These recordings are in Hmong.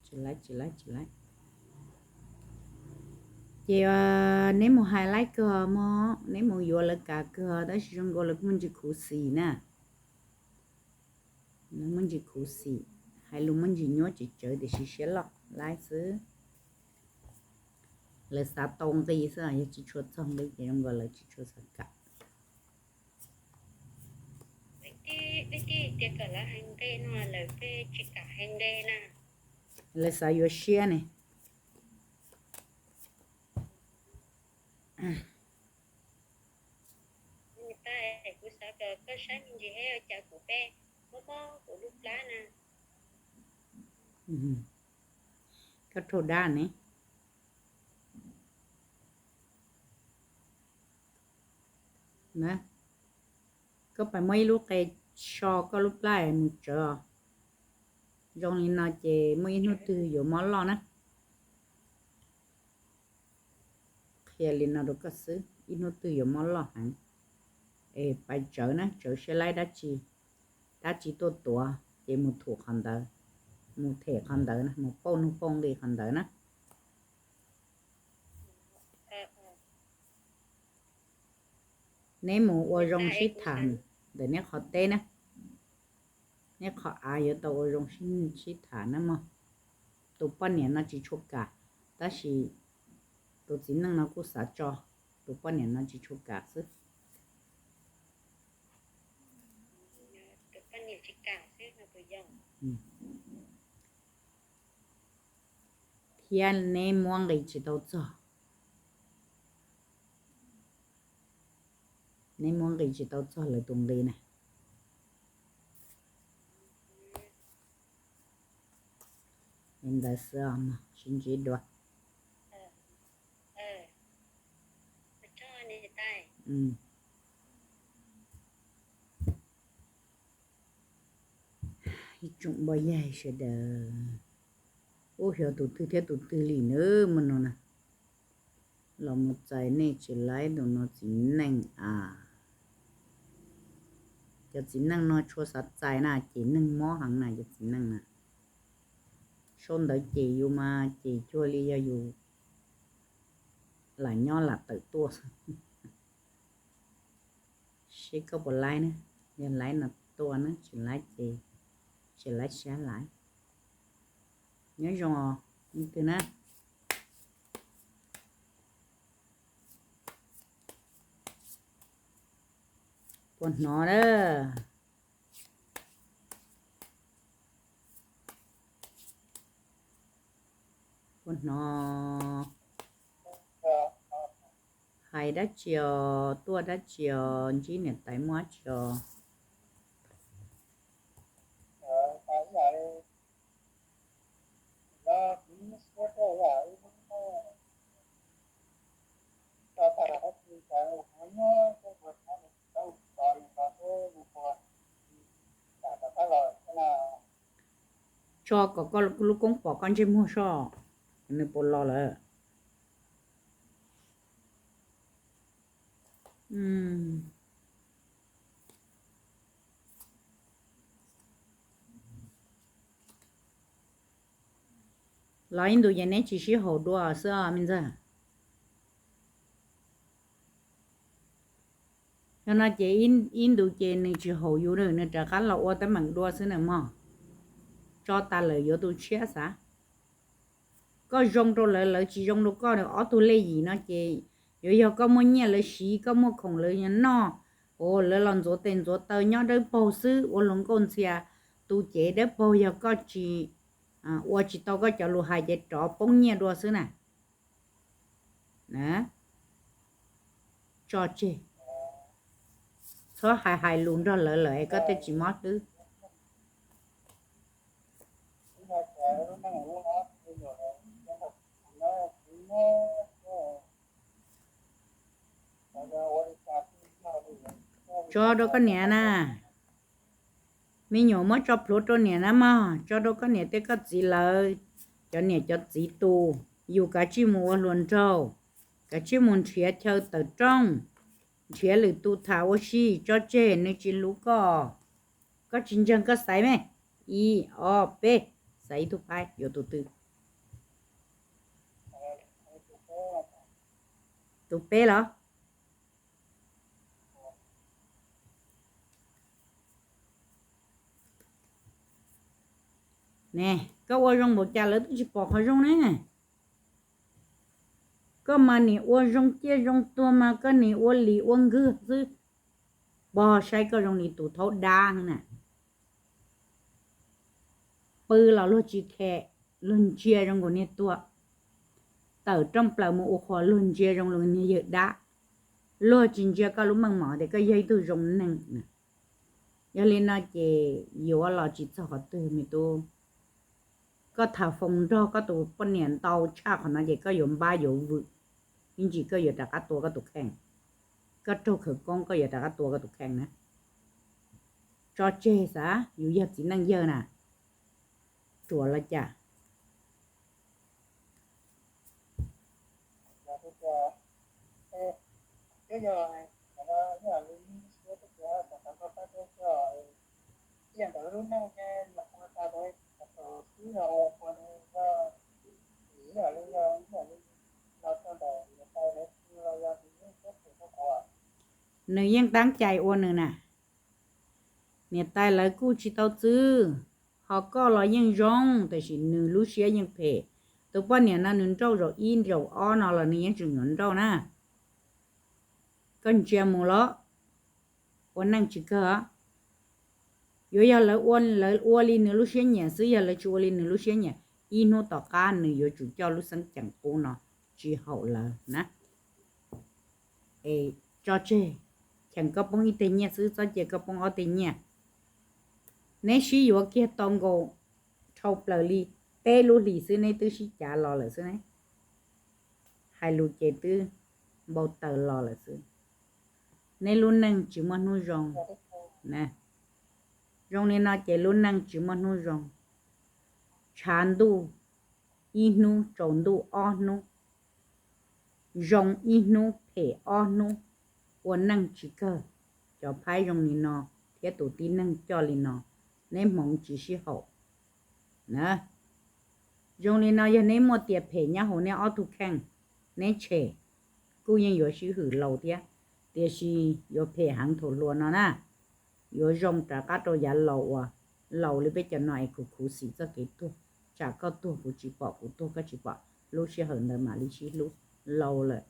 Tsis laib, tsis laib, tsis laib. Ces neb mus hais laib kawg mog, neb mus yuav lawv kam kawg, tab sis zoo nkaus lawv kuj muaj ntsis khuv xim na. Lawv muaj ntsis khuv xim, hais lus muaj ntsis nyuaj tsis tsawv tiam sis siab loj laib xwb. Lawv xav tau nqi xwb, yog tsis tshua txog nqi ces zoo nkaus lawv tsis tshua xav kam. Lawv xav yuav siab ne. Koj raug dab ne. Koj pais muab ib lub qe so koj lub plab mus tsawv. Zoo li no ces muaj ib hnub twg yuav mob loj na. Qhia li no rau koj xwb, ib hnub twg yuav mob loj heev. Es pais tsawv na, tsawv siab laib dab tsi, dab tsi tuaj tuav ces mus thum qhov ntawd, mus them qhov ntawd na, mus pauj nuj pauj nqi qhov ntawd na. Neb mus ua zoo sib tham ntawm neb qhov teb na. Neb qhov av yuav tau ua zoo sib tham na mog. Tus poj niam no tsis tshua kam, tab sis tus txiv neej no kuj xav tso, tus poj niam no tsis tshua kam xwb. Thiab neb muab nqi tsis tau txog, neb muab nqi tsis tau txog lawv tus nqi na. Li ntawd xwb os mog, sib ntsib dua. Ib tsoom npoj yaig sawv daws, ub, xyov tus twg thiab tus twg li na, muaj no na. Los mus txais nej tsis laib tus no txiv neej a. Cov txiv neej no tshua xav txais na ces neeg mob heev na cov txiv neej na. Sau ntawv ces yus mas ces cuag li yog yus lam nyob lam tawm tuaj. Seb koj puas laib na, yog laib no tuaj na, tsis laib ces tsis laib siab laib. Nyob zoo os, leej twg na. Puas hnov na? Puas hnov? Hais dab tsi os, tuaj dab tsi os, ntsib niam tais muaj dab tsi os? Tso kom koj lub koob pom koj ntsej muag soj, nws puas los lawm. Los ib ntus ces neb tsis sib haum dua xwb os me ntxawg. Yog no ces ib ntus ces nws tsis haum yus, nws rov qab los ua teeb meem dua xwb na mog. Tso tas lawm yuav tus tshiab xav. Koj zoo rau lawv, lawv tsis zoo rau koj, ob tug lej yim no ces yuav yog koj muaj nyiaj lawv siv, koj muaj khoom lawv noj, ua lawv los ntxuav tes ntxuav taw nyob dawb paug xwb, ua hluas nkauj ntxhias tu cev dawb paug, yog koj tsis ua tsis tau koj cov lus hais ces rov poob nyiaj dua xwb na. Tso tseg, txhob hais hais lus nrog lawv lawm es koj thiaj tsis mob hlwb. Tso rau koj niam na. Me nyuam muab tso plhuav rau niam na mog, tso rau koj niam thiab koj txiv lawv, cov niam cov txiv tus. Yus kav tsij mus ua hluas nraug, kav tsij mus nrhiav chaw tawm rooj, nrhiav lwm tus tham ua si, tso tseg, nws tsis hlub koj. Koj tsis ntseeg koj xaiv me, ib ob peb, Txais ib tug phaib yuav tus twg? Tus peb los? Ne, koj ua zoo npaum cas lawv twb tsis pom qhov zoo ne. Koj mas nim ua zoo ciaj zoo tuag mas koj nim ua lis ua nkwg xwb. Pog saib koj zoo li tus thaub dab na. Pw los luag tsis khe, luag ntsia zoo nkaus niag tuag. Tawm rooj plaws mus ua qhuas luag ntsia zoo li niag yawg dab. Luag tsis ntsia koj lub meej mom tias koj yog ib tug zoo neeg. Yog li no ces yuav los tsis txog qhov twg me tub. Koj tham foos nrog koj tus poj niam ntau tshaj qhov no ces koj yuav npab yuav vwm, ib ntsis koj yuav rov qab tua koj tus kheej. Koj raug khawv koob koj yuav rov qab tua koj tus kheej na. Tso tseg xav, yus yog txiv neej yawg na. Ruam los cas? Nws yeej tab cai ua nws na. Niam tais lawv kuj tsis tau txwv, ho koj los yeej zoo, tiam sis nws lub siab yeej phem. Tus poj niam no nws nrauj zaum ib zaum ob no los nws yeej tseem yuav nrauj na. Koj ntsia mus los ua neej tsis kawg. Yuav yog lawv ua, lawv ua li nws lub siab nyiam xwb, yog lawv tsis ua li nws lub siab nyiam, ib hnub tom qab nws yuav tsum coj lub xeeb ceem qub no tsis haum lawv na. Es tso tseg, cheem koj poob ib teg nyiaj xwb txhob cia koj poob ob teg nyiaj. Neb sib yuav kiag tau nkaus dhau plaws li peb lub hlis xwb neb twb sib cav los lawm xwb ne. Hais lus ces twb npau taws los lawm xwb. Neb lub neej tsis muaj hnub zoo. Zoo li no ces lub neej tsis muaj hnub zoo. Tshav ntuj ib hnub, tsaus ntuj ob hnub, zoo ib hnub phem ob hnub, ua neej tsis kawg. Cov phaib zoo li no thiab tus tib neeg coj li no, neb hmoov tsis sib haum na. Zoo li no yog neb muaj tias phem nyob hauv neb ob tug kheej, neb tshem kuj yeej yuav sib hwm laus thiab, tiam sis yuav phem heev thaum hluas no na. Yuav zoo rov qab rau yav laus uas laus li peb cov no es khuv khuv xim txoj kev tuag, tsam koj tuag kuv tsis pom, kuv tuag koj tsis pom, lub sij hawm ntawd mam li sib hlub laus lawm.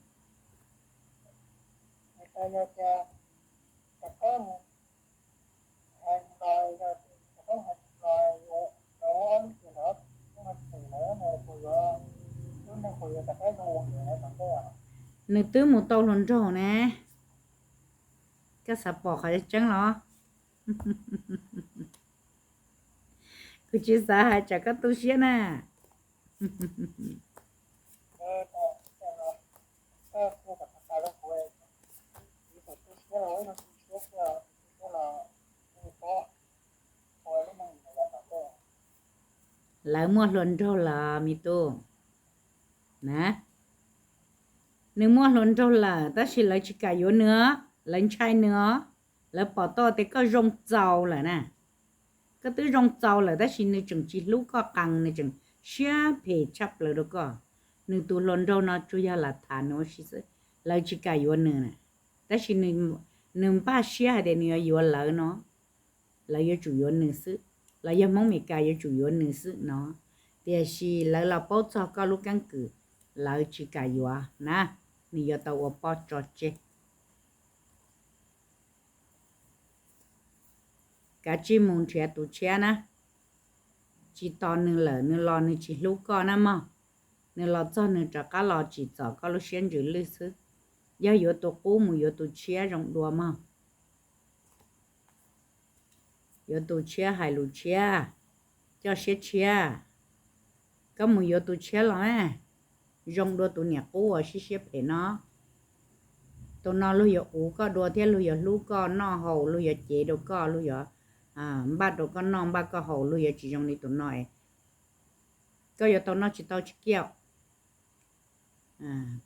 Nws twb mus tau hluas nraug ne, koj xav pom qhov tseeb los? Kuv tsis xav hais tsam koj tu siab na. Lawv muaj hluas nraug lawm me tub na. Nws muaj hluas nraug lawm tab sis lawv tsis kam yuav nws os, lawv ntshai nws os. Lawv pom tau tias koj zoo txaus lawm na. Koj twb zoo txaus lawm tab sis nws tseem tsis hlub koj qees, nws tseem siab phem tshaj plaws rau koj. Nws tus hluas nraug no tsuas yog lam tham nws ua si xwb, lawv tsis kam yuav nws na. Tab sis nws npaj siab hais tias nws yuav yuav lawv no, lawv yuav tsum yuav nws xwb, los yog Hmoob Meskas yuav tsum yuav nws xwb no. Tiam sis lawv los paub txog koj lub keeb kwm, lawv tsis kam yuav na. Nws yuav tau ua poj tso tseg. Kav tsij mus nrhiav tus tshiab na. Tsis tos nws lawm, nws los nws tsis hlub koj na mog. Nws los txog nws rov qab los tsim txom koj lub siab ntsws lwj xwb. Yog yuav tus qub mus yuav tus tshiab zoo dua mog. Yuav tus tshiab hais lus tshiab, coj siab tshiab. Koj mus yuav tus tshiab los, zoo dua tus niam qub uas siab siab phem no. Tus no luag yuav uv koj dua thiab luag yuav hlub koj noj haus, luag yuav cev rau koj, luag yuav npaj rau koj noj npaj koj haus, luag yuav tsis zoo li tus no. Koj yuav tau noj tsis tau tsis kiaj,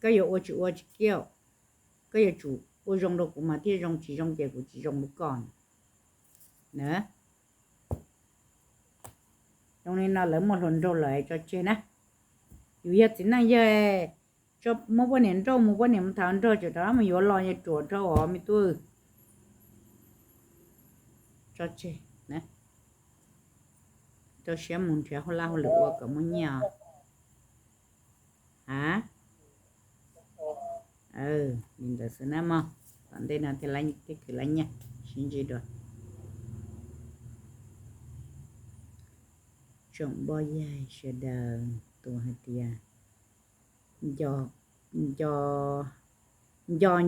koj yuav ua tsis ua tsis kiaj. Koj yuav tsum ua zoo rau kuv mas thiaj zoo, tsis zoo ces kuv tsis zoo rau koj na. Zoo li no lawv muaj hluas nraug lawm tso tseg na. Yus yog txiv neej yawg, muab poj niam nrauj mus, poj niam mus tham nraug tseem rov mus yuav los yog ruam dhau os me tub. Tso tseg, rau siab mus nrhiav hauj lwm ua kom muaj nyiaj os. A, li ntawd xwb na mog. Tom ntej no thiaj khwv lab nyiaj, sib ntsib dua. Tsoom npoj yaig sawv daws, tus hais tias nco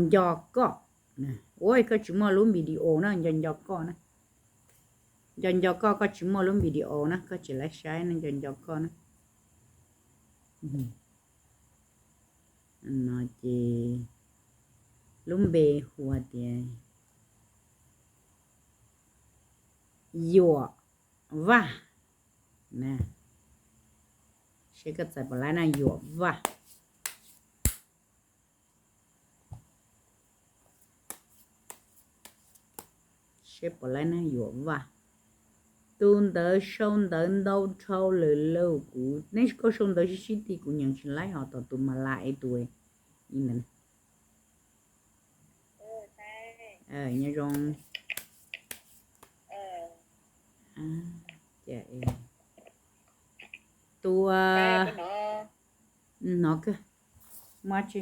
nco koj, ua koj tsis muaj lub video na, nco nco koj na. Nco nco koj, koj tsis muaj lub video na, koj tsis laib saib na, nco nco koj na. No ces lub npe hu tias Yuam Vaj na. Seb koj txais puas laib na, Yuam Vaj. Seb puas laib na, Yuam Vaj. Tus ntawd sau ntawv ntau dhau lawm lauj, kuv, neb koj sau ntawv sib sib ti kuv nyeem tsis laib os, tom tus mas la es tus ntawd. Nyob zoo. Tus, hnov kawg, muaj tsi?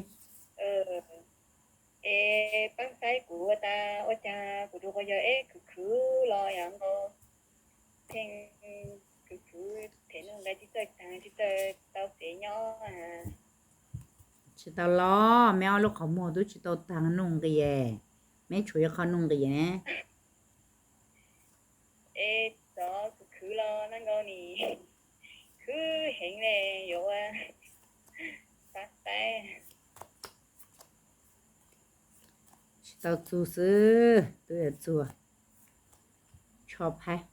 Es pab saib kuv ua tas ua cas kuv tus quas yawg eb khwv khwv los yog nkaus, pheej khwv khwv them nuj nqis tsis txawj taag tsis txawj tau tsev nyob. Tsis tau los, meb ob lub qhov muag twb tsis tau taag nuj nqis, meb tshuav yog qhov nuj nqis ne. Es txov khwv khwv los na nkaus ni, khwv heev le, yuav ua pab saib. Tsis tau txug xwb, twb yuav txug. Tsho phaib,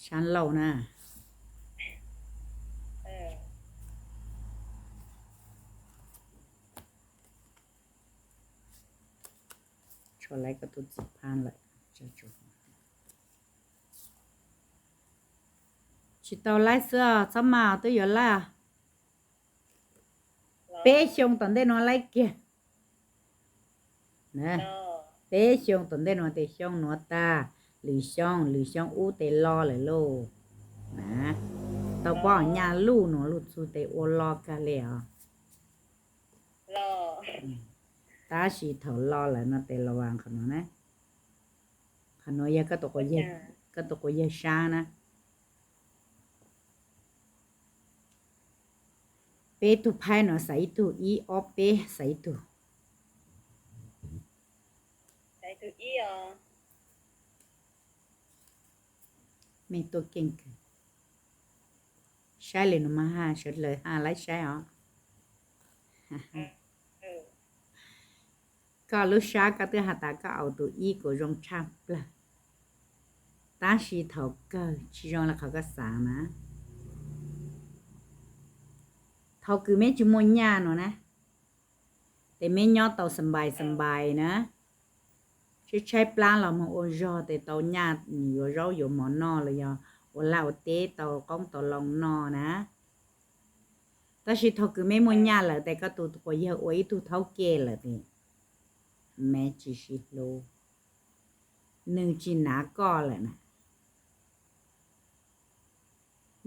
sab laug na. Tsho laib koj tus txiv phab lawm. Tsis tau laib xwb os, txhob maj os, twb yuav laib os. Peb xyoo tom ntej nuav laib kiag. Peb xyoo tom ntej nuav tes xyoo nuav tag, lwm xyoo, lwm xyoo ub tes lo lawm lauj. Na, tau paub nyaj luj nuav luj txug tes ua lo kag le os. Tab sis thaum lo lawm no tes los vas qhov nuav na. Qhov nuav yog koj tus quas yawg sab na. Peb tug phaib nuav xaiv ib tug, ib ob peb xaiv ib tug. Mej tuaj keej kawg. Saib li no mas ha, sawv daws ha laib saib os. Koj lub sab koj twb has tas koj au tus ib kuj zoo tshaj plawg, tab sis thaum kawg tsis zoo li qhov koj xav na. Thaum kws meb tsis muaj nyaj no na, tes meb nyob tau xas npais xas npais na, tshaib tshaib plab los moog ua zog tes tau nyaj yuav zaub yuav mov noj los yog ua laj ua teb tau qoob tau loo noj na. Tab sis thaum kws meb muaj nyaj lawm tes koj tus quas yawg ua ib tug thaub ke lawm tes meb tsis sib hlub, nwg tsis nav koj lawm na.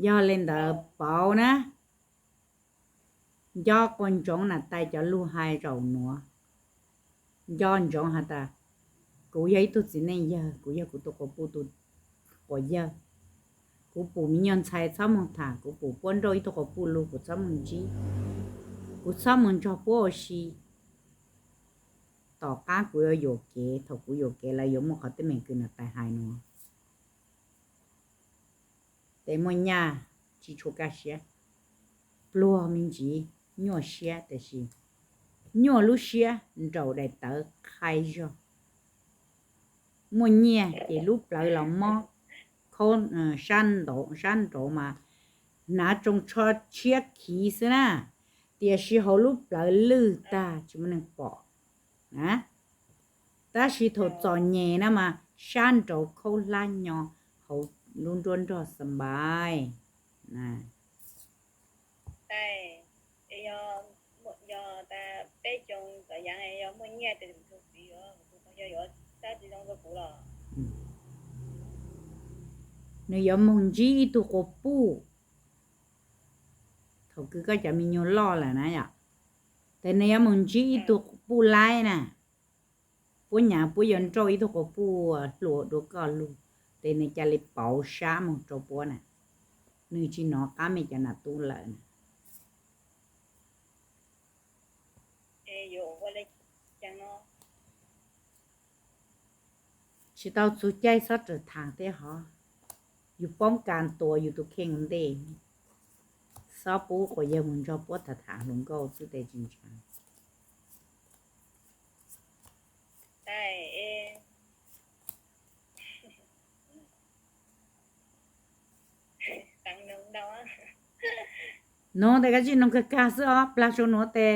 Yog li ntawd pauv na, nco quas ntsoov nam tais cov lug hais zaum nuav, nco ntsoov has tas kuv yog ib tug txiv neej yawg, kuv yog kuv tus quas puj tus quas yawg, kuv pum me nyuam ntxhais txhob moog tham, kuv pum puab nrauj ib tug quas puj lug kuv txhob moog ntsib, kuv txhob moog nrog puab ua si. Tom qaab kuv yuav yuam kev, thaum kuv yuam kev lawm yuav muaj qhov teeb meem kws nam tais hais nuav. Tes muaj nyaj tsis tshua kaj siab, pluag me ntsis, nyuaj siab, tab sis nyuaj lub siab nraum daim tawv qhai zog. Muaj nyiaj ces lub plawv los mob, khaub sab nraud mas hnav tsoo tsho tshiab khiv xwb na, tiam sis hauv lub plawv lwj tag tsis muaj neeg pom na. Tab sis thaum txom nyem na mas sab nraud khaub hlab nyo, hauv lub nruab nrog xa npais. Yog tas peb xyoo txom yaav yog muaj nyiaj tes tus txiv yuav, yog yuav sab tsis zoo rau kuv los nws yuav moog ntsib ib tug quas puj. Thaum kws koj cov me nyuag loj lawm na yom, tes nws yuav moog ntsib ib tug puj laib na, puab nyav puab yuav nrauj ib tug quas puj hluas dua koj lug, tes nws ca le pauv sab moog rau puab na. Nws tsis nov qab mej cov nam tub lawm na. Tsis tau txug caij xob rawm thaam teb hov, yus poob kas tuas yus tus kheej ua ntej, xob pub quas yawg moog nrog puab tham tham hluas nkauj xwb tes tsis ntshaav. Nuav tes koj tsi noog kag kag xwb os, plag sau nuav tes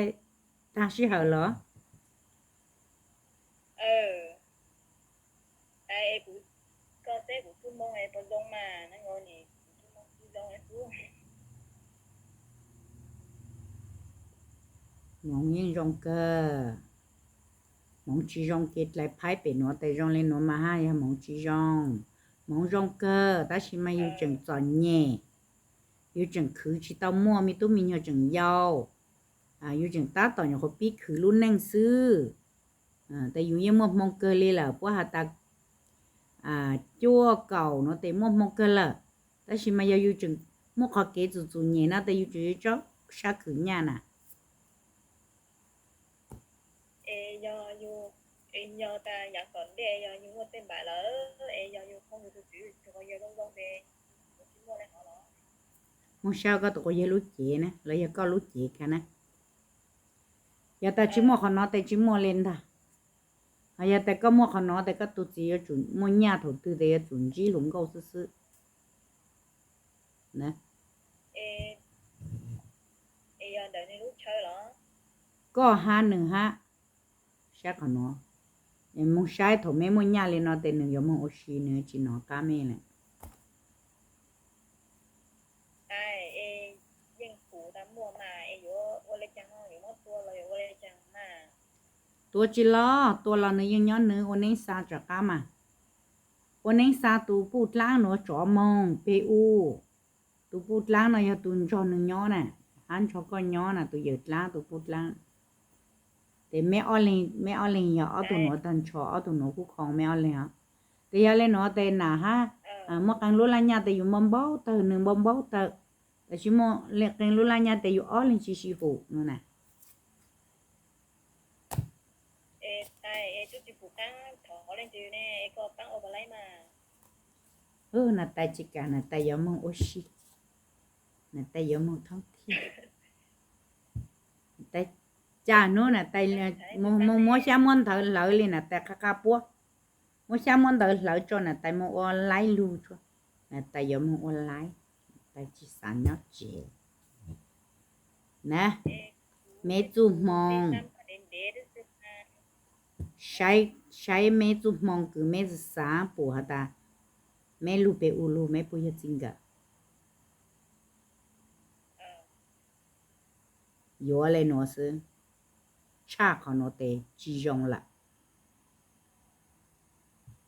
taag sij hawm los. Hmoov yeej zoo kawg. Hmoov tsis zoo ces dlais phaib pem nuav tes zoo le nuav mas haj yog hmoov tsis zoo. Hmoov zoo kawg tab sis mas yus tseem txom nyem, yus tseem khwv tsis tau muaj me tub me nyuag tseem yau, yus tseem tab tom nyuam qhuav pib khwv lub neej xwb. Tes yus yeej muaj hmoo kawg li lawm, puab has tas cuaj kaum no tes muaj hmoo kawg lawm, tab sis mas yog yus tseem muaj qhov kev txom txom nyem no tes yus tseem yuav tso sab khwv nyaj na. Moog saib koj tus quas yawg lub cev na los yog koj lub cev kag na. Yog tas tsis muaj qhov no tes tsis muaj li ntag. Ho yog tas koj muaj qhov no tes koj tus txiv yuav tsum muaj nyaj thaum twg tes yuav tsum ntsib hluas nkauj xwb xwb. Koj hab nws hab. Saib qhov no, moog saib thaum mej muaj nyaj li no tes nws yuav moog ua si, nws tsis nov qab mej lawm. Tua tsi los, tua los nws yeej nyob nws ua neeb xa rov qab mas. Ua neeb xa tus puj dlaab nuav tsov moog peg u. Tus puj dlaab no yog tus nrog nws nyob na, hab nrog koj nyob na, tus yawm dlaab tus puj dlaab. Tes meb ob leeg, meb ob leeg yog ob tug nuav tag nrho, ob tug nuav kuj khoo meb ob leeg os. Tes yog le nuav tes nam hab muaj qee lub laj nyaj tes yus npau npau tawg, nws npau npau tawg, tab sis muaj le qee lub laj nyaj tes yus ob leeg tsis sib hum no na. Nam tais tsis kam, nam tais yuav moog ua si, nam tais yuav moog thoob thiab. Tais, cas hnub nam tais moog muab xyab muab ntawv hlawv li nam tais qab qab puab, muab xyab muab ntawv hlawv tso nam tais moog ua laib lug tso, nam tais yuav moog ua laib, nam tais tsis xav nyob tsev na. Meb txuj hmoo, saib, saib meb txuj hmoo kws meb xav pum has tas meb lug peg u lug meb puas yog txij nkawm. Yuav le nuav xwb, tshaj qhov nuav tes tsis zoo lawm.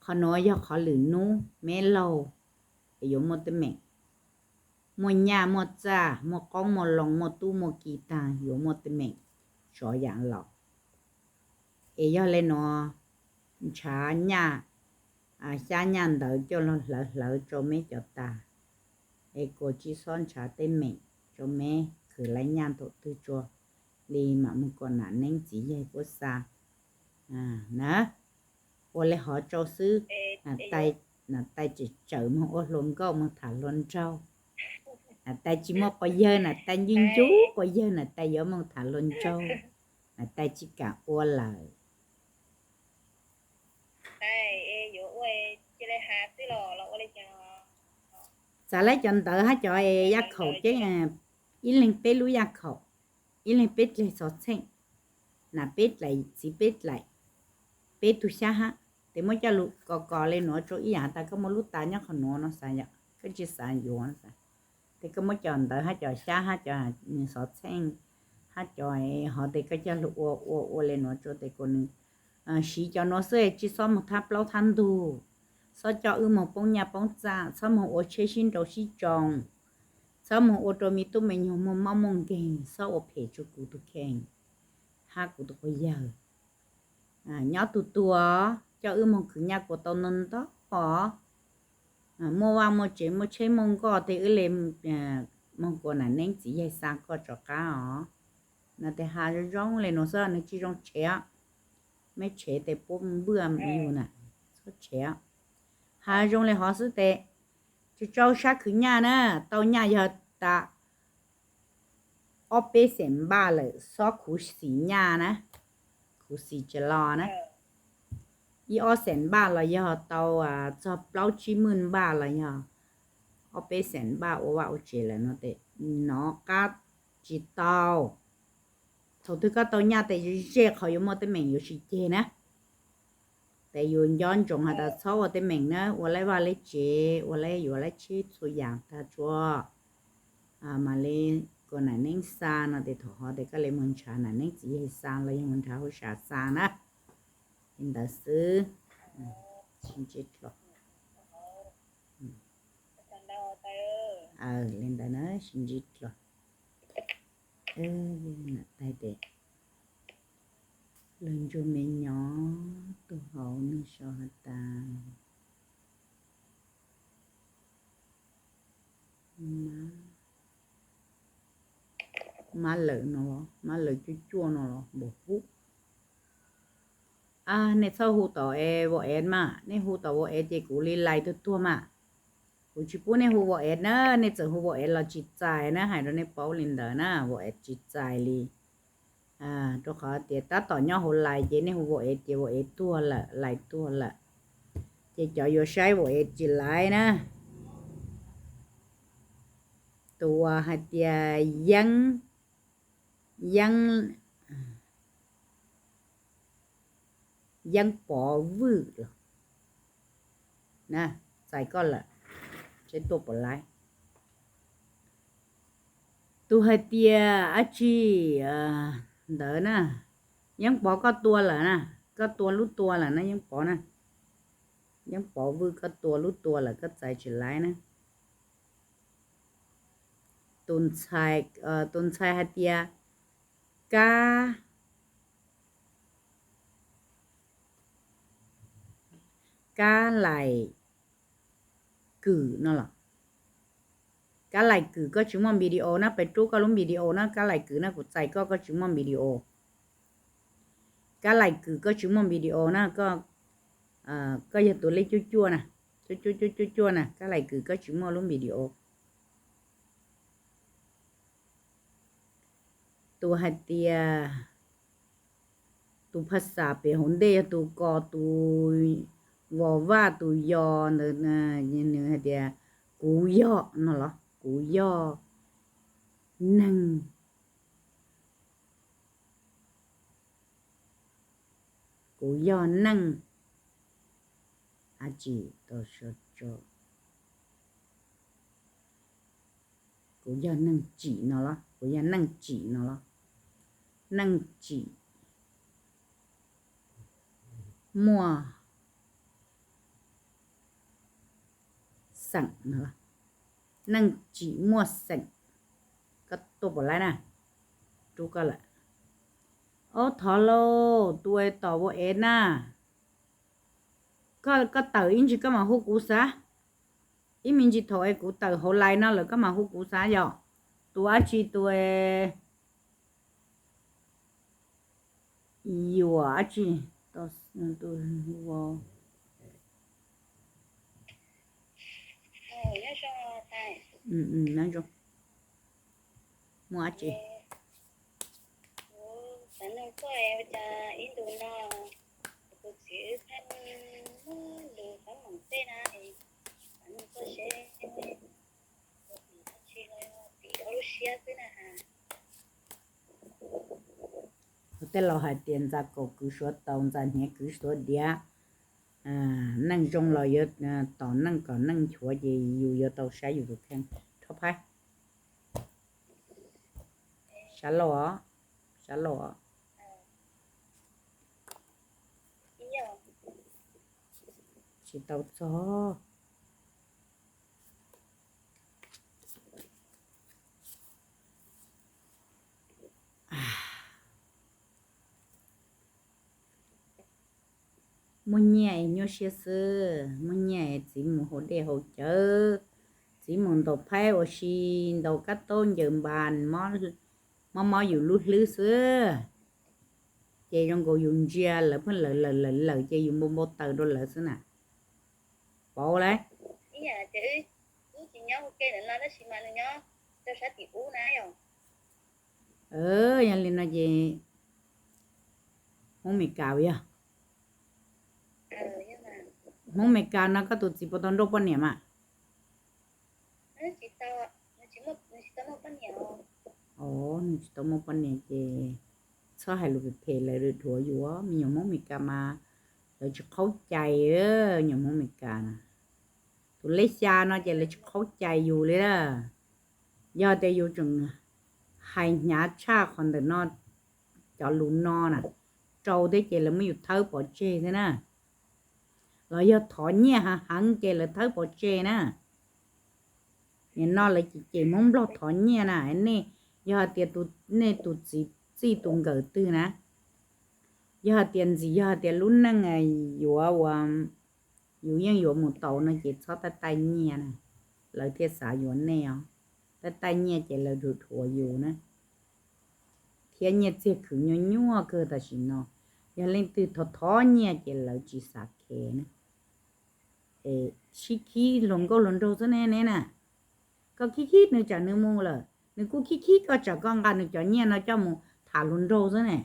Qhov nuav yog qhov lwm nub meb laug es yuav muaj teeb meem, muaj nyaj muaj txaj, muaj qoob muaj loo, muaj tub muaj ki taag yuav muaj teeb meem sov yaam laus. Es yog le nuav ntshav nyaj, xyab nyaj ntawv coj lug hlawv hlawv rau meb cov tag, es kuas tsis xob ntshav teeb meem rau meb khwv laib nyaj thaum twg tsuas li mam moog kom nam neeb txiv yaig puab xa na. Ua le hov tsau xwb, nam tais tseem tsawm moog ua hluas nkauj moog tham hluas nraug. Nam tais tsis muaj quas yawg, nam tais ncu ncu quas yawg, nam tais yuav moog tham hluas nraug, nam tais tsis kam ua lawm. Txav laib cov ntawv hab cov yaj khaum ces ib leeg peb lub yaj khaum, ib leeg peb dlaim xov txheej, nam peb dlaim txiv peb dlaim, peb tug xyab hab, tes muab coj lug kos kos le nuav rau ib yaam tas koj muaj lub tas nyob qhov nuav no xav yom. koj tsis xav yuav, ces koj muab cov ntawv hab cov xyab hab cov xov txheej hab cov hov tes koj coj lug ua ua ua le nuav rua tes kuas nws siv cov nuav xwb, tsis txhob moog thab plaub thab ntug, txhob coj wb moog poob nyaj poob txag, txhob moog ua tsheb sib nrau sib tsoo, txhob moog ua rua me tub me nyuag muaj mob muaj nkeeg, txhob ua phem rua kuv tug kheej hab kuv tug quas yawg. Nyob tug tuag, coj wb moog khwv nyaj kuas tau ntau ntau, muaj vaj muaj tsev muaj tsheb muaj nkoj tes wb le moog kuas nam neeb txiv yaig xa koj rov qab os. No tes has zoo zoo le nuav xwb, nws tsis zoo tshev, meb tshev tes puab npwaj yug na, txhob tshev. Has zoo le hov xwb tes, tsis tau sab khwv nyaj na, tau nyaj yog tas ob peb xees npaj lawm, txhob khuv xim nyaj na, khuv xim tsis los na. Ib ob xees npaj los yog tau txog plaub tsib mwj npaj los yog ob peb xees npaj ua vaj ua tsev lawm no tes nov qab tsis tau. Thaum twg koj tau nyaj tes ze qhov yuav muaj teeb meem yuav tsis ceg na. Tes yus nco ntsoov has tas txhob ua teeb meem na, ua laib vaj laib tsev, ua laib yuav laib tsheb txhua yaam tag tsua, mam li kuas nam neeb xa no tes thaum hov tes koj le moog nrhav nam neeb txiv yaig xa los yog moog nrhav huab sam xa na. Li ntawd xwb. Li ntawd na, sib ntsib dlua. Nam tais tes, lug ntsug me nyuam tug hauv nwg sau has tas mab lawm no, mab lawm cuaj cuaj no los npaum hub. Nej txhob hu tom es Vauv Ev mas, nej hu tom Vauv Ev ces kuv li lais tuag tuag mas. Kuv tsis pub nej hu Vauv Ev na, nej txawm hu Vauv Ev los tsis txais na, hais rau nej paub li ntawd na, Vauv Ev tsis txais li. Rau qhov tias tab tom nyob hauv lais ces nej hu Vauv Ev ces Vauv Ev tuag lawm, lais tuag lawm. Ces cov yuav saib Vauv Ev tsis laiv na. Tus uas hais tias Yeeb, Yeeb, Yeeb Pov Vwj los na, txais koj lawm, seb tuaj puas laiv. Tus hais tias dab tsi ntawd na, Yeeb Pov koj tua lawm na, koj tua lub tua lawm na Yeeb Pov na. Yeeb Pov Vwj koj tua lub tua lawm koj txais tsis laiv na. Tus ntxhais, tus ntxhais hais tias Kab, Kab Lais Kws no los. Kab Lais Kws koj tsis muaj video na, peb rub koj lub video na, Kab Lais Kws na, kuv txais koj, koj tsis muaj video. Kab Lais Kws koj tsis muaj video na, koj yog tus lej cuaj cuaj na, cuaj cuaj cuaj cuaj cuaj na, Kab Lais Kws koj tsis muaj lub video. Tus hais tias, tus phas xas pem hauv ntej yog tus ko, tus vos vaj tus yos ntawd, nws hais tias kuv yog no los, kuv yog neeg, kuv yog neeg, a tsi, kuv yog neeg tsim no los, kuv yog neeg tsim no los, neeg tsim muaj xeem no, neeg tsim muaj xeem. Koj tuaj puas laiv na, rub koj lawm. Ob thov lauj, tus es tom Vauv Ev na, koj tawm ib ntsis koj mam hu kuv xav. Ib me ntsis thaum es kuv tawm hauv lais no lawm koj mam hu kuv xav yom. Tus dab tsi, tus yuam dab tsi, muaj dab tsi. Tej laus hais tias ntxa kaus kwv suav taus, ntxa hniav kwv suav diav. neej zoo los yuav tos neej kom neej nchuav ces yus yuav tau saib yus tus kheej. Rho phaib. Sab laug os, sab laug os. Tsis tau txog. Muaj nyiaj es nyuaj siab xwb, muaj nyiaj es txiv mus haus dej haus cawv, txiv mus ntaus phaib ua si, ntaus kab taub ncaws npas, mob mob yus lub hlwb xwb. Ces zoo nkaus yus ntsia lawv pheej lawm lawm lawm lawm ces yus npau npau taws rau lawv xwb na. Pauv lauj. Yog li no ces Hmoob Meskas yog? Hmoob Meskas no koj tus txiv puas tau nrauj poj niam mas? Os, nws tsis tau muaj poj niam ces txhob hais lus phem phem, lawv dhuav yus. Me nyuam Hmoob Meskas mas lawv tsis qhaub cai, me nyuam Hmoob Meskas na. Tus lej xya no ces lawv tsis qhaub cai yus li na. Yog tias yus tseem hais hnyav tshaj qhov ntawm no, cov lus no na, rau thiab ces lawv muab yus thawb pov tseg thiab na. Los yog thov nyiaj heev heev ces lawv thawb pov tseg na. Nim no lawv cem cem Hmoob Nplog thov nyiaj na. Nej, yog hais tias nej tus txiv txij tus nkawm twg na, yog hais tias ntxim yog hais tias lub neej yuav ua, yus yeej yuav mus tau no ces txhob taij taij nyiaj na, lawv thiaj xav yuav nej os. Taij taij nyiaj ces lawv dhuav dhuav yus na. Thiab nyiaj txiag khwv nyuaj nyuaj kawg tam sim no, yog leej twg thov thov nyiaj ces lawv tsis xav khev na. Es sib khib hluas nkauj hluas nraug xwb ne ne na. Koj khib khib nws tsam nws mus lawm, nws kuj khib khib koj tsam koj nqa nws cov nyiaj no coj mus tham hluas nraug xwb ne.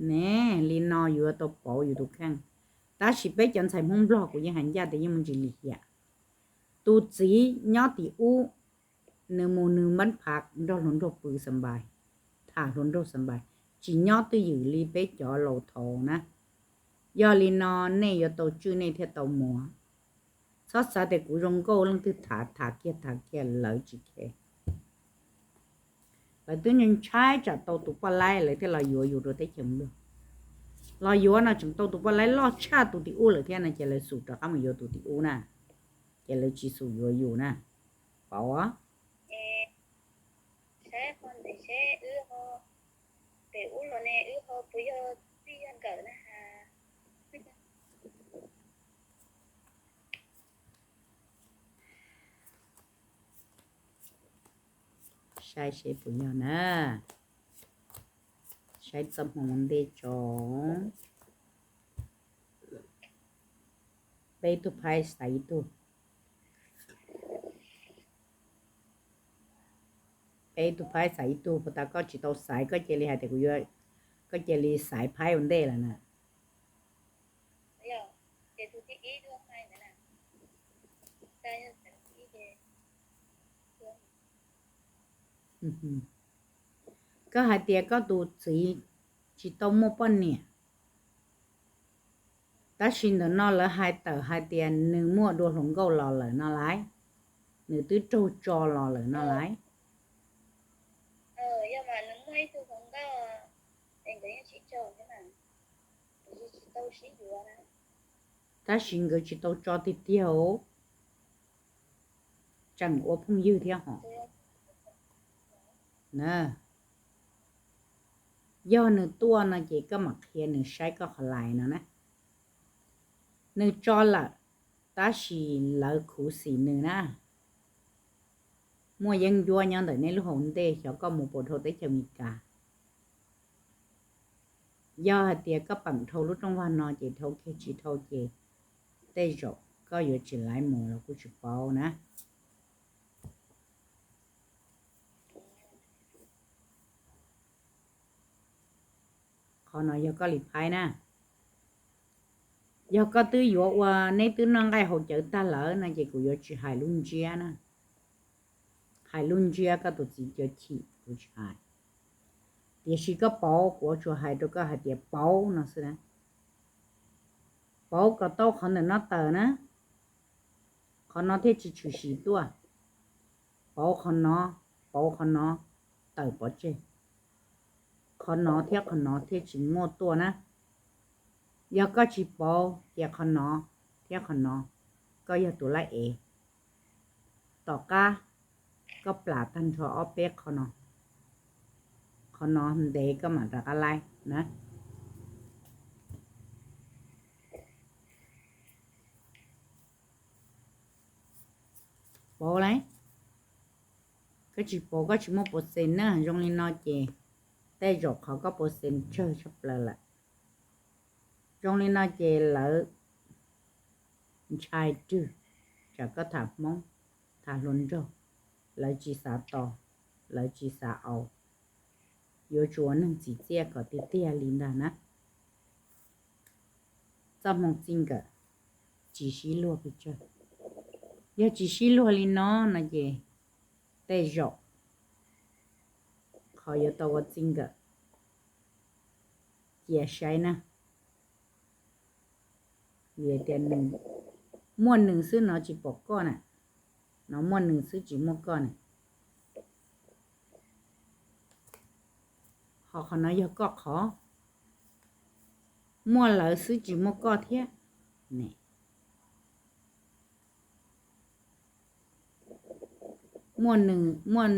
Ne, li no yuav tau pauv yus tus kheej. Tab sis peb cov ntxhais Hmoob Nplog kuv yeej hais ncaj tias yeej muaj ntsis lim hiam. Tus txiv nyob tim ub, nws mus nws npab phav nrog hluas nraug pw xa npais, tham hluas nraug xa npais, tsis nyob twj ywm li peb cov laus thaud na. Yog li no nej yuav tau tswj nej thiaj tau muas. Txhob xav tias kuv zoo nkauj leej twg tham tham kiag tham kiag lawv tsis khev. Lawv twb ntshai tsam tau tus poj laib lawv thiaj los yuav yus rau teb chaws Nplog. Los yuav no tseem tau tus poj laib loj tshaj tus tim ub lawm thiab no ces lawv xub rov qab mus yuav tus tim ub na, ces lawv tsis xub yuav yus na. Pauv. Saib seb puas yog na. Saib txoj hmoo ua ntej tso. Peb tug phaib xaiv ib tug. Peb tug phaib xaiv ib tug, puas tas koj tsis tau xaiv, koj cia li hais tias kuv yuav, koj cia li xaiv phaib ua ntej lawm na. Koj hais tias koj tus txiv tsis tau muaj poj niam, tab sis ntawm no lawv hais tawm hais tias nws muaj dua hluas nkauj los lawm no lauj, nws twb raug tso los lawm no lauj. Tab sis nkawd tsis tau tso tiag tiag, tseem ua phooj ywg thiab hos. Yog nws tuaj no ces koj mam qhia nws saib koj qhov lais no na. Nws tso lawm, tab sis lawv khuv xim nws na. Muaj yeeb ncuab nyob ntawm nej lub hauv ntej, xyov koj mus puas dhau teb chaws Amelikas. Yog hais tias koj peem dhau lub rooj vag no ces dhau kiag, tsis dhau ces tej zaum koj yuav tsis laiv mus los kuj tsis paub na. Qhov no yog koj li phaib na. Yog koj twb yuav ua neb twb noj nqaij haus cawv tag lawm no ces kuv yuav tsis hais lub ntsiab na. Hais lub ntsiab koj tus txiv cov chim kuv tsis hais. Tiam sis koj pauv, kuv tsuas hais rau koj hais tias pauv no xwb na. Pauv kom tau qhov ntawm no tawm na, qhov no thiaj tsis tshwm sim tuaj. Pauv qhov no, pauv qhov no tawm pov tseg, qhov no thiab qhov no thiaj tsis muaj tuaj na. Yog koj tsis pauv ces qhov no thiab qhov no, koj yog tus laib ev. Tom qab koj plam tag nrho ob peb qhov no, qhov no ntev koj mam rov qab laib na. Pauv lauj, koj tsis pauv koj tsis muaj pov xees na. Zoo li no ces tej zaum qhov koj pov xees tsawg tshaj plaws lawm. Zoo li no ces lawv ntshai rwg, tsam koj tham Hmoob, tham hluas nraug, lawv tsis xav tos, lawv tsis xav aus. Yuav tsum ua neeg txim txiaj kom tiag tiag li ntag na. Txoj hmoo txij nkawm tsis sib luag pes tsawg. Yog tsis sib luag li no no ces tej zaum qhov yuav tau ua txij nkawm, cia saib na. Vim tias nws muaj nws xwb no tsis pom koj na, no muaj nws xwb tsis muaj koj na. Ho qhov no yog koj qhov, muaj lawv xwb tsis muaj koj thiab. Muaj nws, muaj,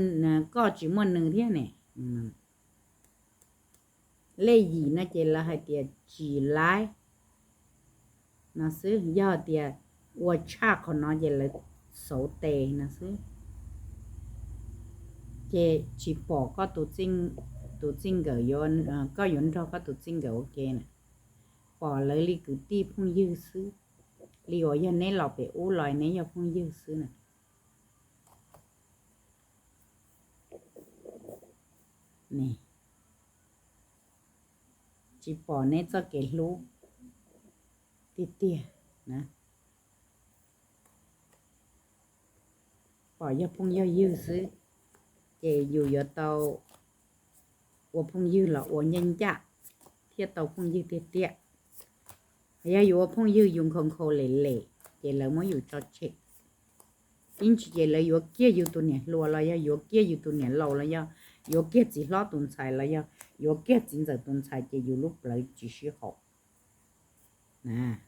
koj tsis muaj nws thiab ne. Lej yim no ces lawv hais tias tsis laib no xwb, yog tias ua tshaj qhov no ces lawv xauv tes no xwb. Ces tsis pom koj tus txij nkawm, koj yuav nrog koj tus txij nkawm ua ke na, pom lawv li kwv tij phooj ywg xwb, li uas yog neb los pem ub los neb yog phooj ywg xwb na. Tsis pom neb txoj kev hlub tiag tiag na. Pom yog phooj yog ywg xwb, ces yus yuav tau ua phooj ywg los ua ncaj ncaj thiaj tau phooj ywg tiag tiag. Yog yus ua phooj ywg yus nkhaus nkhaus lem lem ces lawv muab yus tso tshem. Ib ntsis ces lawv yuav kiag yus tus niam hluas los yog yuav kiag yus tus niam laus los yog yuav kiag txiv hlob tus ntxhais los yog yuav kiag txiv ntxawm tus ntxhais ces yus lub plawv tsis sib haum na.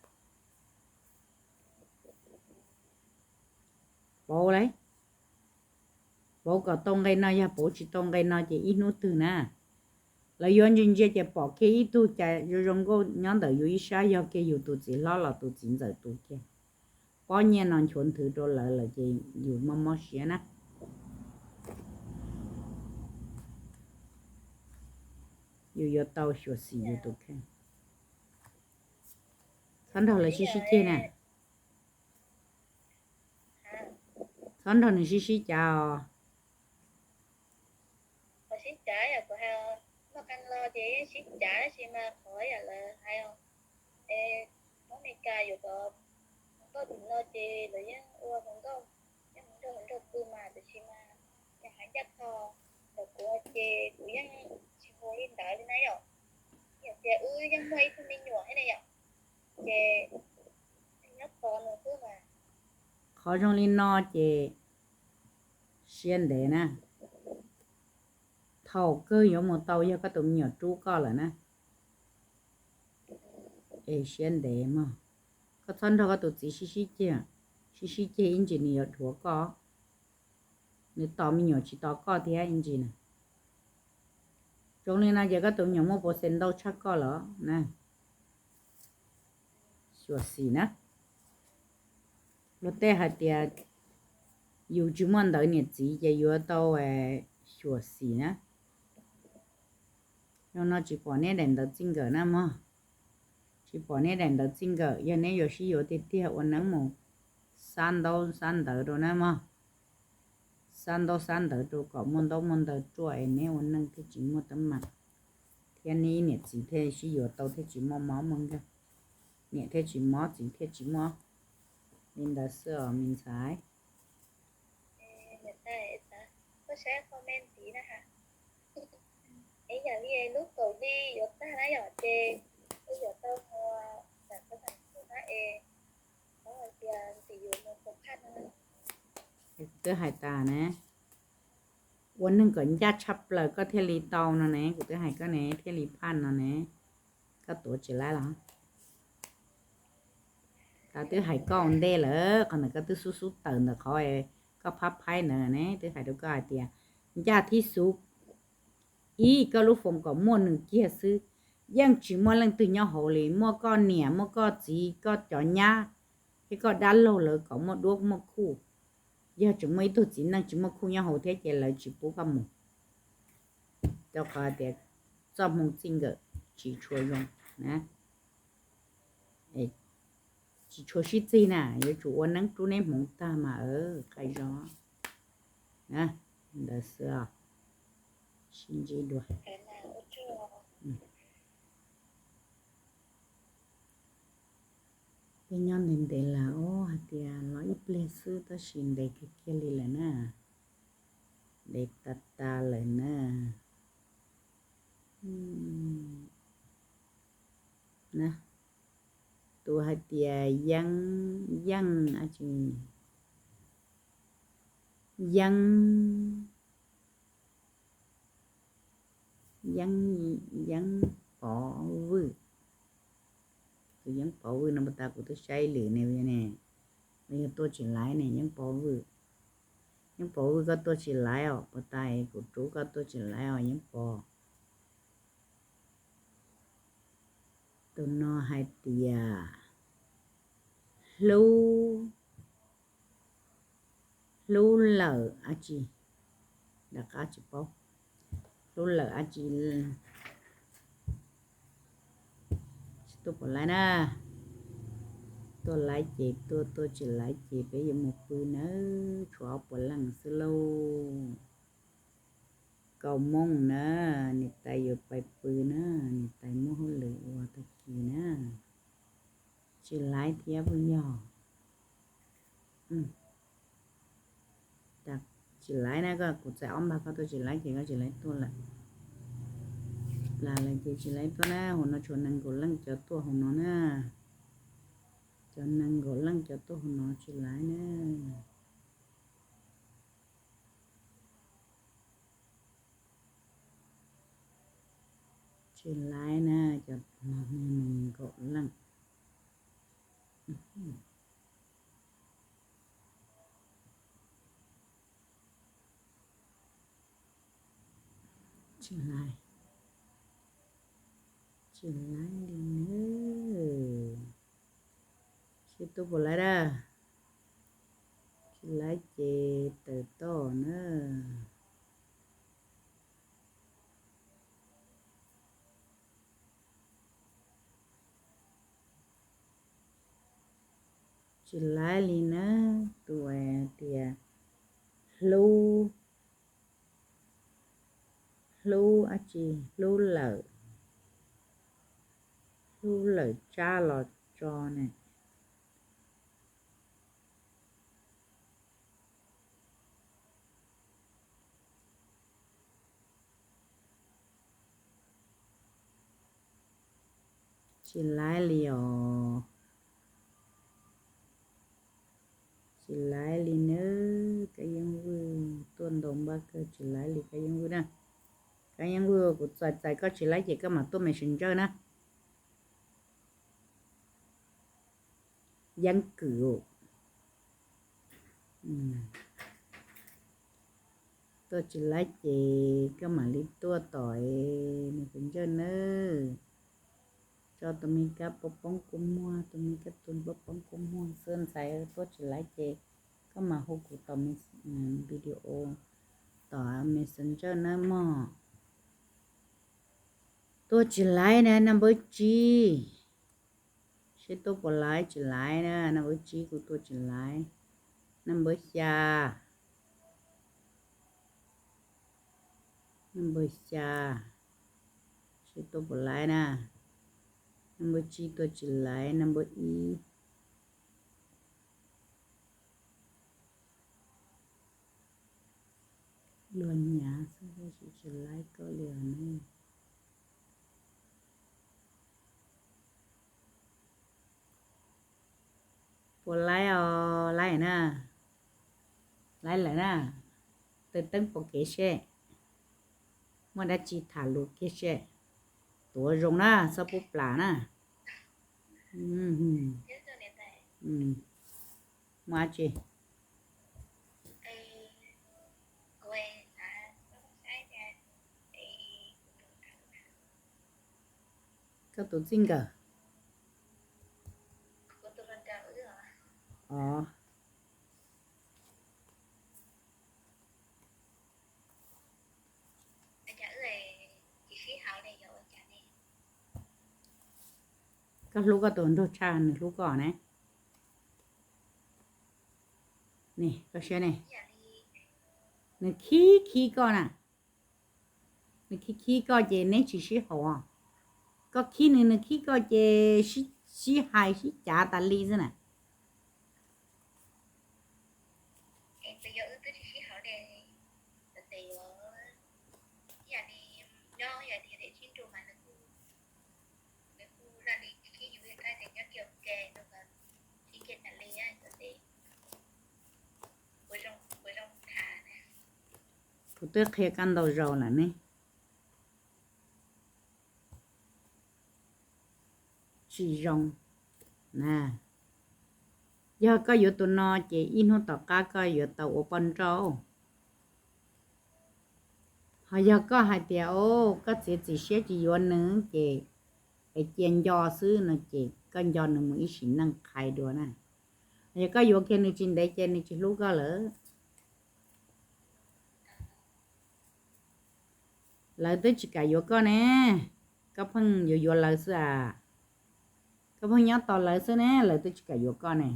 Pauv lauj, pauv kom tau nqe no, yog pauv tsis tau nqe no ces ib hnub twg na, lawv yuav ntsia ntsia ces pom kiag ib tug cas zoo zoo nkauj nyob ntawm yus ib sab, yog kiag yus tus txiv hlob los tus txiv ntxawm tus kiag. Pob nyiaj no nchuav nthwv rau lawv lawm ces yus mob mob siab na. Yus yuav tau xyuam xim yus tus kheej. Txhob nrog lawv sib sib ceg na. Txhob nrog nws sib sib cav os. Qhov sib cav yog kuv hais, noj qee lo ces yeej sib cav tab sis mas qhov yam lawv hais os, es Hmoob Amelikas yuav cov hluas nkauj tim no ces lawv yeej ua hluas nkauj, yeej hluas nraug hluas nraug pw mas tiam sis mas yog hais ncaj qha ntawm kuv ces kuv yeej tsis mus li ntawd li na yom. Yog tias wb yeej muaj ib tug me nyuam thiab na yom, ces nyob tos nws xwb mas. Qhov zoo li no ces siab ntev na. Thaum kawg yuav mus tau yog koj tus me nyuam rub koj lawm na. Es siab ntev mog. Koj txhob nrog koj tus txiv sib sib ceg, sib sib ceg ib ntsis nws yuav dhuav koj. Nws tos me nyuam tsis tos koj thiab ib ntsis na. Zoo li no ces koj tus me nyuam muaj pov xees ntau tshaj koj los na. Xyuam xim na. Luag tej hais tias yus tsis muaj ntawv niam txiv ces yuav tau xyuam xim na. Zoo no tsis pom neb daim ntawv txij nkawm na mog. Tsis pom neb daim ntawv txij nkawm, yog neb yuav sib yuav tiag tiag ua neeb mus xab ntaub xab ntawv rau na mog. Xab ntaub xab ntawv rau kom muaj ntaub muaj ntawv ruaj es neb ua neej thiaj tsis muaj teeb meem, thiab neb niam txiv thiaj sib yuav tau thiaj tsis muaj mob muaj nkeeg. Niam thiaj tsis mob txiv thiaj tsis mob. Li ntawd xwb os me ntxhais. Koj saib comment ntxiv na ha. Es yam li lub kaum hli yuav tag na yom, ces wb yuav tau mus, tam tab tam xu na es, no hais tias ntim yus mus kaum phaj no. Kuv twb hais tas ne, ua neeg kom ncaj tshaj plaws koj thiaj li tau no ne, kuv twb hais koj ne, thiaj li phaj no ne. Koj tuav tsis laib los? Kuv twb hais koj ua ntej lawm, qhov ntawd koj twb xub xub tawm ntawm qhov koj phab phaib ntawd ne, twb hais rau koj hais tias ncaj thib xub, ib, koj lub foos kom muaj nws kiag xwb, yeej tsis muaj leej twg nyob hauv li, muaj koj niam, muaj koj txiv, koj cov nyab, thiab koj dab laug lawv kom muaj duab muaj khuj. Yog tseem muaj ib tug txiv neej tsis muaj khuj nyob hauv thiab ces lawv tsis pub koj mus, rau qhov tias txoj hmoo txij nkawm tsis tshua zoo na. Tsis tshua sib txig na, yuav tsum ua neeb rub neb hmoov tag mas qai zog. Ntawd xwb os. Sib ntsib dua. Peb nyob ntev ntev lawm os, hais tias los ib pliag xwb tab sis ntev kiag kiag li lawm na. Ntev tas tas lawm na. Na, tus hais tias Yeeb, Yeej, Yeeb, Yeeb, Yeeb Pov Vwj. Tus Yeeb Pov Vwj no puas tas, kuv twb saib lwm ne, ne, yog tuaj tsis laib ne, Yeeb Pov Vwj. Yeeb Pov Vwj, koj tuaj tsis laib os, puas tas kuv rub koj tuaj tsis laib os Yeeb Pov. Tus no hais tias hlub, hlub lawm dab tsi, rov qab tsis paub, hlub lawm dab tsi, tsis tuaj puas laib na. Tuaj laib ces tuaj, tuaj tsis laib ces peb yuav mus pw nawb, tshuav ob puas leej xwb lauj. Kaum moos na, niam tais yuav pais pw na, niam tais muaj hauj lwm ua tag kis na. Tsis laib thiab puas yog? Tsis laib na, koj kuv txais ob npag koj tuaj tsis laib ces koj tsis laib tuaj lawm. Plam lawm ces tsis laib tuaj na, hauv no tshuav nees nkaum leej cov tuaj hauv no na. Cov nees nkaum leej cov tuaj hauv no tsis laib na. Tsis laib na, cov nees nkaum leej. Tsis laib, tsis laib li na. Seb tuaj puas laib dab. Tsis laib ces tawm toj na. Tsis laib li na, tus tias hlub, hlub dab tsi, hlub lawm, hlub lawm tsab los tso ne. Tsis laib li os. Tsis laib li nawb, Kab Yeeb Vwj tuaj ntaus npaj kawg, tsis laib li Kab Yeeb Vwj na. Kab Yeeb Vwj, kuv txais txais koj tsis laib ces koj mam tuaj Messenger na. Yeeb Kwm, tuaj tsis laib ces koj mam li tuaj tom Messenger nawb. Tso tus me kab poob poob kua muag, tus me kab tus poob poob kua muag xwb ntxhais, tuaj tsis laib ces koj mam hu kuv tom video, tom Messenger nawb mog. Tuaj tsis laib na, naj npawb tsib. Seb tuaj puas laib, tsis laib na, naj npawb tsib kuj tuaj tsis laib. Naj npawb xya, naj npawb xya, seb tuaj puas laib na. Naj npawb tsib tuaj tsis laib, naj npawb ib. Luag nyav xwb tab sis tsis laib koj li os ne. Ua laib os, laib na, laib lawm na. Tw teeb pom kev seb, muaj dab tsi tham lus kiag seb. Tuav zoo na, txhob pub plam na. Muaj dab tsi? Koj tus txij nkawm. Os. Koj hlub koj tus nraug tshaj nws hlub koj ne. Koj saib ne, nws khib khib koj na. Nws khib khib koj ces neb tsis sib haum. Koj khib nws, nws khib koj ces sib hais sib cav tas li xwb na. Kuv twb qhia koj ntau zaus lawm ne. Tsis zoo na. Yog koj yuav tus no ces ib hnub tom qab koj yuav tau ua poj nrauj. Ho yog koj hais tias, o, koj txiav txim siab tsis yuav nws ces es cia nco xwb no ces koj nco nws mus ib sim neej qhais dua na. Yog koj yuav kiag nws tsis ntev ces nws tsis hlub koj lawm. Lawv twb tsis kam yuav koj ne, koj pheej yuav yuav lawv xwb as. Koj pheej nyob tos lawv xwb ne, lawv twb tsis kam yuav koj ne.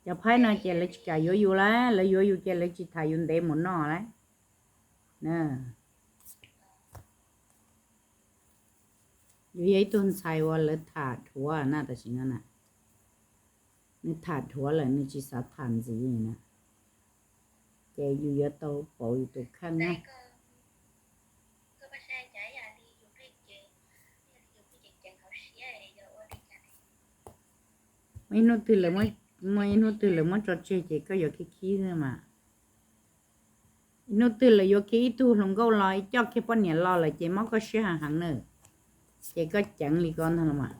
Cov phaib no ces lawv tsis kam yuav yus lawm, lawv yuav yus ces lawv tsis tham yus ntev mus noj lawm. Yus yog ib tug ntxhais uas lawv tham dhuav na, tam sim no na, nws tham dhuav lawm nws tsis xav tham ntxiv na, ces yus yuav tau pauv yus tus kheej na. Muaj ib hnub twg lawv, muaj ib hnub twg lawv muab tso tseg ces koj yuav khib khib xwb mas. Ib hnub twg lawv yuav kiag ib tug hluas nkauj los coj kiag poj niam los lawm ces mob koj siab heev heev na. Ces koj ceev li ko ntag los mas,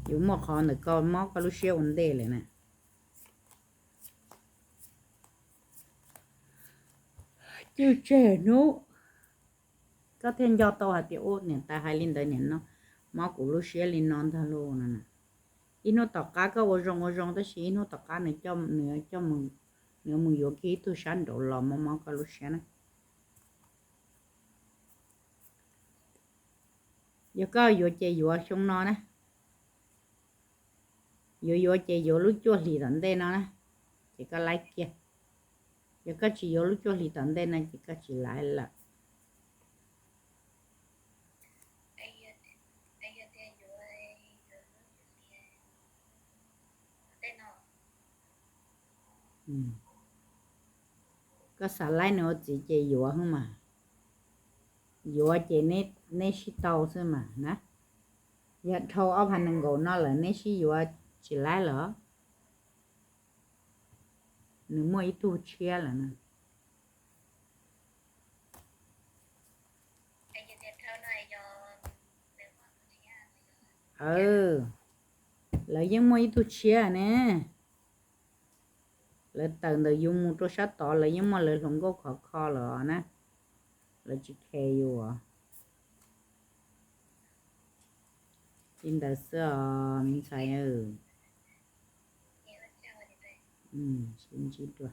yuav muaj qhov ntawm koj mob koj lub siab ua ntej lawm na. Cwj tseg hnub koj thiaj nco tau hais tias, u, niam tais hais li ntawd niam no mob kuv lub siab li no ntag lauj no. Ib hnub tom qab koj ua zoo ua zoo tab sis ib hnub tom qab nws, nws yuav mus yuav kiag ib tug sab nraud los mob mob koj lub siab na. Yog koj yuav ces yuav xyoo no na. Yuav yuav ces yuav lub cuaj hlis tom ntej no na, ces koj laib kiag. Yog koj tsis yuav lub cuaj hlis tom ntej no ces koj tsis laib lawm. Koj xav laib nws ua txiv ces yuav xwb mas. Yuav ces neb sib tau xwb mas na. Yog dhau ob phav nees nkaum no lawm neb sib yuav tsis laib lawm, nws muaj ib tug tshiab lawm na. Lawv yeej muaj ib tug tshiab ne. Lawv tawm ntawm yus mus rau sab tod lawv yeej muaj lawv hluas nkauj khov kho lawm na. Lawv tsis khes yus. Li ntawd xwb os me ntxhais. Sib ntsib dua.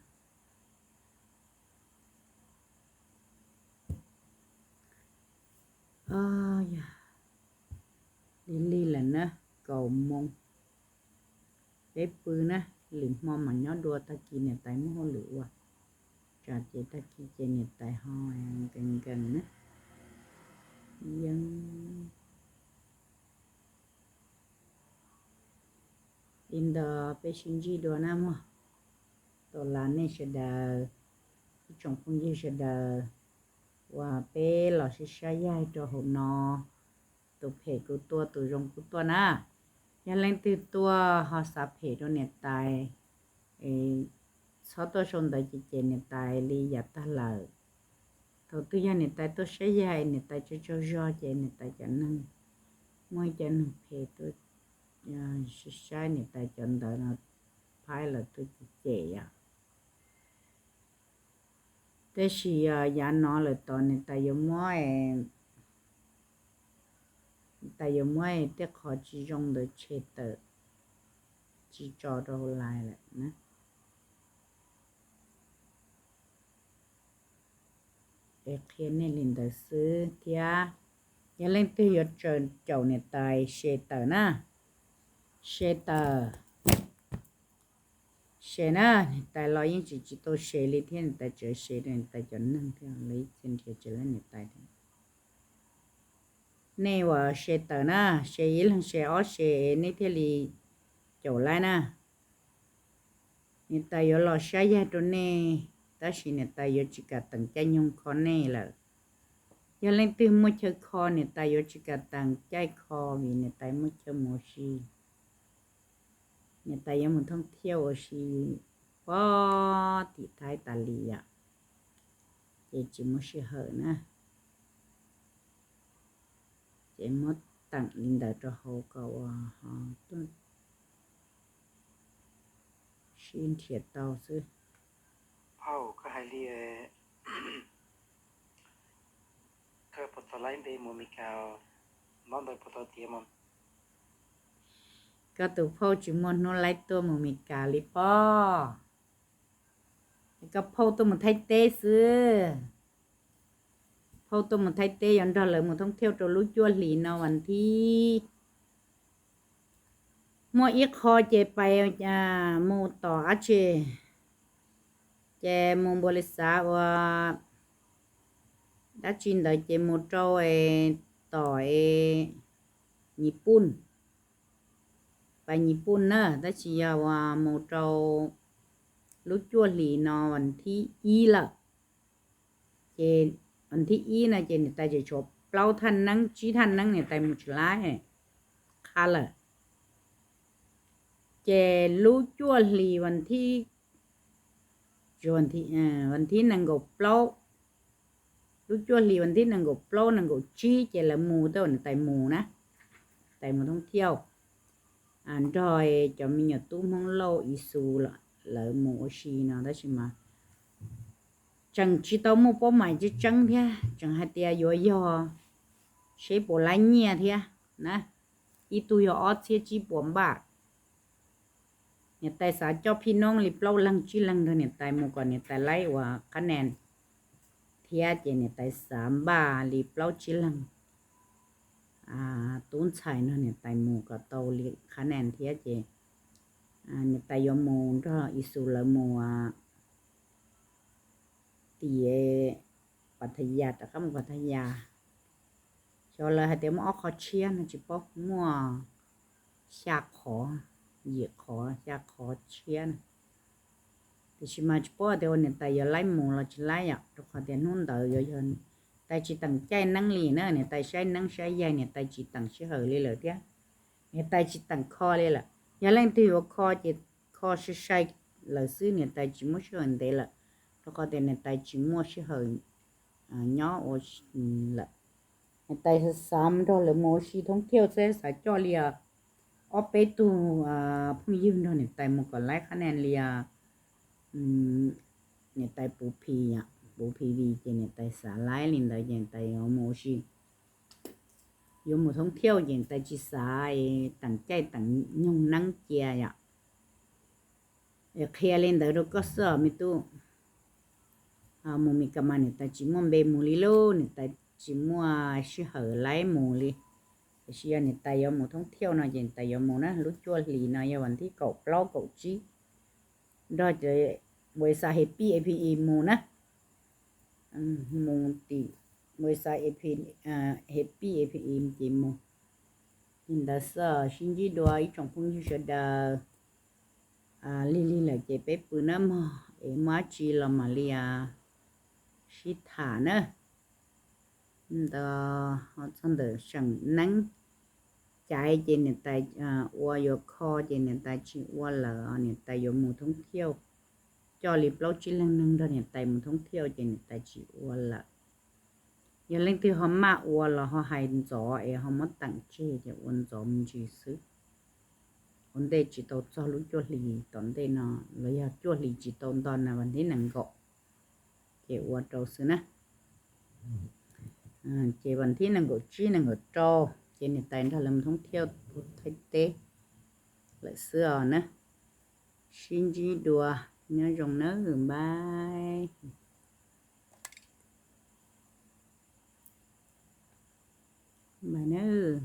Yog lig lig lawm na, kaum moos, peb pw na, lwm hmo mam nyob dua, tag kis niam tais muaj hauj lwm ua, tsam ces tag kis ces niam tais ho nkees nkees na. Yeej li ntawd peb sib ntsib dua na mog. Tau las nej sawv daws, ib tsoom phooj ywg sawv daws uas peb los sib saib yaig rau hauv no, tus phem kuj tuaj tus zoo kuj tuaj na. Yog leej twg tuaj ho xav phem rau niam tais, txhob tuaj sau ntawv ces cem niam tais li yav tag lawm. Thaum twg yog niam tais tuaj saib yaig niam tais tsaug tsaug zog ces niam tais cov neeg, muaj cov neeg phem tuaj saib niam tais cov ntawv no, phaib lawv tuaj cem cem yom. Tab sis yav no lawm tod niam tais yuav muab, niam tais yuav muab tej qhov tsis zoo ntawd tshem tawm, tsis tso rau hauv live lawm na. Es qhia nej li ntawd xwb thiab. Yog leej twg yuav tsaws caum niam tais share tawm na, share tawm, share na, niam tais los yeej tsis tsis tau share li thiab, niam tais tseem share rau niam tais cov neeg thiab, lawv ib txhia nrhiav tsis tau niam tais thiab. Nej uas share tawm na, share ib leeg share ob share nej thiaj li caum lawm na. Niam tais yuav los saib yaig rau nej, tab sis niam tais yuav tsis kam teem caij nyoog kho nej lawm. Yog leej twg muaj chaw kho niam tais yuav tsis kam teem caij kho vim niam tais muaj chaw mus ua si. Niam tais yuav mus thooj thiaj ua si pog tim Thaib tas li yom, ces tsis muaj sij hawm na. Ces muab teem li ntawd rau hauv kom uas ho tuaj sib nrhiav tau xwb. Phauj, koj hais li, koj puas tau laib npe mus Meskas? Ntaub ntawv puas tau tiav mus? Koj tus phauj tsis muaj hnub laib tuaj mus Meskas li pob. Koj phauj tuaj mus Thaib teb xwb. Phauj tuaj mus Thaib teb yuav nrog lawv mus thoob thiauj rau lub cuaj hlis no vas thib, muaj ib qho ces pais mus tom dab tsi, ces mus npua li xav ua dab tsi ntawd ces mus rau tom Nyij Pooj, pais Nyij Pooj na, tab sis yog uas mus rau lub cuaj hlis no vas thib ib lawm. Ces vas thib ib no ces niam tais tseem tshuav plaub thaj neeb tsib thaj neeb niam tais mus tsis laib qha lawm. Ces lub cuaj hlis vas thib, vas thib nees nkaum plaub, lub cuaj hlis vas thib nees nkaum plaub nees nkaum tsib ces lawv mus, tej uas niam tais mus na, tais mus thoob thiauj nrog cov me nyuam tub Hmoob Lauj Ib Xus lawv mus ua si no tab sis mas tseem tsis tau muaj paub mais tseeb tseeb thiab, tseem hais tias yuav yog seb puas laib nyiaj thiab na, ib tug yog ob txhiab tsib puas npaj. Niam tais xav coj phij noob li plaub leeg tsib leeg nrog niam tais mus kom niam tais laib ua qhab nees thiab ces niam tais xav npaj li plaub tsib leeg tub ntxhais nrog niam tais mus kom tau li qhab nees thiab ces niam tais yuav mus nrog Ib Xus lawv mus tim Pas Tha Yas, rov qab mus Pas Tha Yas. Xyov lawv hais tias muaj ob qho tshiab no tsis paub, muaj xya qhov, yim qhov xya qhov tshiab na. Tiam sis mas tsis paub tias ua niam tais yuav laib mus los tsis laib yom, rau qhov tias hnub ntawd yuav yog tais tsis teem caij neeb li na, niam tais saib neeb saib yaig niam tais tsis teem sij hawm li lawm thiab, niam tais tsis teem kho li lawm. Yog leej twg yuav kho ces kho sai sai lawm xwb, niam tais tsis muaj sij hawm ntev lawm, rau qhov tias niam tais tsis muaj sij hawm nyob ua lawm. Niam tais xav nrog lawv mus ua si thoob thiauj xwb, xav coj li ob peb tug phooj ywg nrog niam tais mus kom laib qhab nees li niam tais puv phi, puv phi vi ces niam tais xav laib li ntawd ces niam tais yuav mus ua si, yuav mus thoob thiauj ces niam tais tsis xav teem caij teem nyoog neeb cia yom. Es qhia li ntawd rau koj xwb os me tub. Mus Mes Kas mas niam tais tsis muaj npe mus li lauj, niam tais tsis muaj sij hawm laib mus li. Tiam sis yog niam tais yuav mus thoob thiauj no ces niam tais yuav mus na, lub cuaj hlis no yog vas thib kaum plaub kaum tsib, nrog cov npawg xav Happy A P M mus na, mus tim npawg xav Happy A P M ces mus. Li ntawd xwb, sib ntsib dua ib tsoom phooj ywg sawv daws. Lig lig lawm ces peb pw nawb mog, es muaj dab tsi los mam li sib tham na. Ntawd ho txog ntawm seem neeb, caiv ces niam tais ua yuav kho ces niam tais tsis ua lawm, niam tais yuav mus thoob thiauj, coj li plaub tsib leeg neeg nrog niam tais mus thoob thiauj ces niam tais tsis ua lawm. Yog leej twg ho maj ua los ho hais ntxov es ho muab teem tseg ces ua ntxov me ntsis xwb. Ua ntej tsis tau txog lub cuaj hlis tom ntej no, los yog cuaj hlis tsis tau nto na, vas thib nees nkaum ces ua rau xwb na. Ces vas thib nees nkaum tsib nees nkaum rau ces niam tais nrog lawv mus thoob thiauj Thaib teb lawm xwb os na. Sib ntsib dua, nyob zoo nawb, npaj npaj nawb.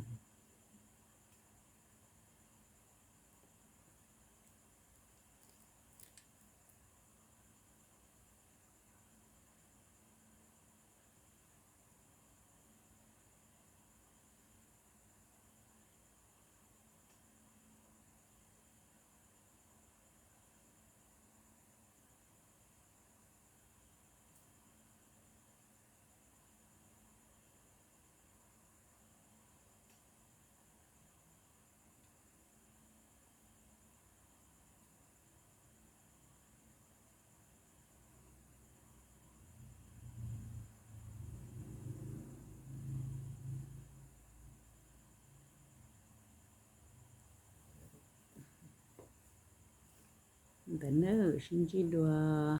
Ntawd na, sib ntsib dua.